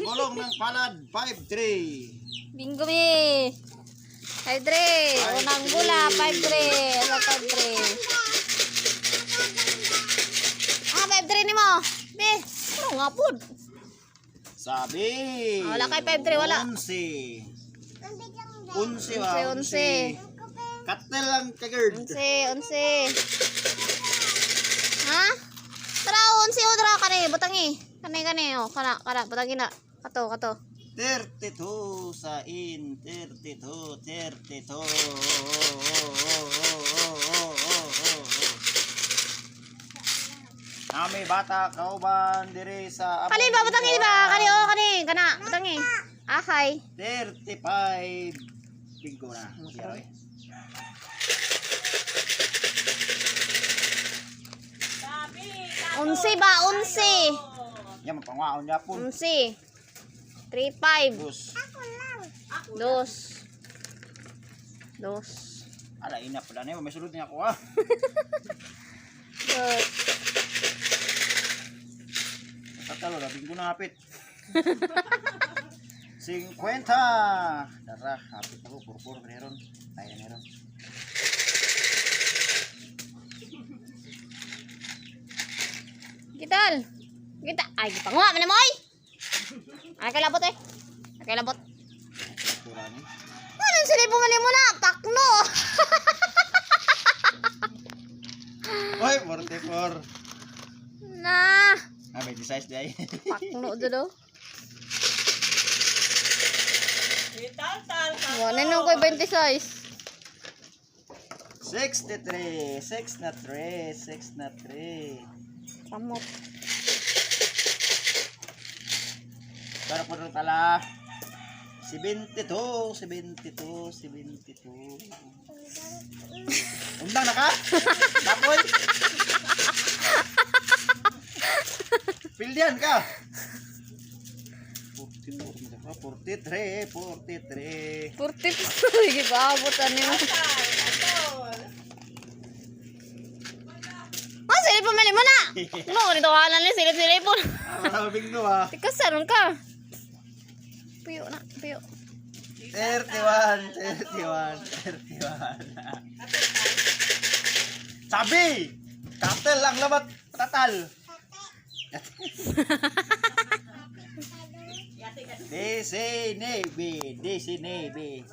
Kulong ng palad, 5-3. Bingo mi. 5-3. Unang bula, 5-3. Ano 5-3? Ah, 5-3 ni mo. Be, ano nga po? Sabi. Ah, wala kay 5-3, wala. 11. 11 ba? 11. Katel lang kagird. 11, 11. Ha? Tara, 11 o, tara, kani, butangi. Kani, kani, oh, kana, kana, butangi na. Kato, kato. 32 sa in, 32, 32. Nami bata kauban diri sa among Kani ba, butangi ba? Kani, oh, kani, kana, butangi. Ahay. 35. Bingo na. Zero eh. 11 ba, 11. Yan, mapangwaon yapon. 11. 3, 5. Dos. Dos. Dos. Ala, ina pala na yun. May sulod niya ako ah. Dos. Tatalo na, bingo na hapit. 50! Dara, hapit ako. Purpur, meron. Ay, meron. Gital. Gita. Ay, gipanguha man mo oy. Ay kay labot eh. Ay kay labot. Pura ni. Anong silipo man mo na? Pakno. Oy, 44. Na. Ah, may size di ay. Pakno jud oh. Wala nung koy 26. 63, 6 na 3, 6 na 3. Samot. Pero po rin tala. 72, 72, 72. Undang na ka? Tapoy? Pildian ka? 44, 43, 43. 44. Gipaabot ani mo. Ah, silipo man mo na. No, nito wala ni silip-silipon. Ah, maraming no ah. Tika saron ka. Puyo na, puyo. 31, 31, 31. Sabi! Katel ang labat tatal. DC Navy, DC Navy.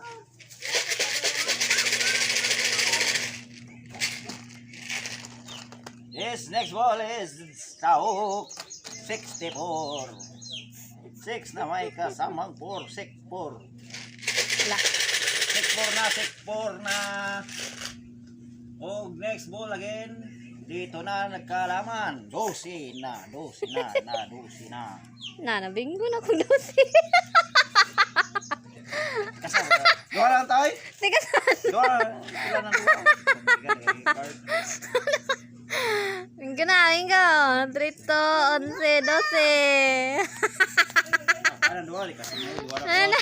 This next ball is Sauk 64. 6 na may kasamang 4, 6, 4. Wala. 6-4 na, 6-4 na. Og next ball again. Dito na nagkalaman. 12 na, 12 na, na, 12 na. Na, nabingo na kung dosi. Kasama ka. Dua lang tayo. Tika saan? Dua. Wala nang dua. Card. Bingo na, bingo. 3, 11, 12. Ano dua? Di kasi may dua Ano lang. na?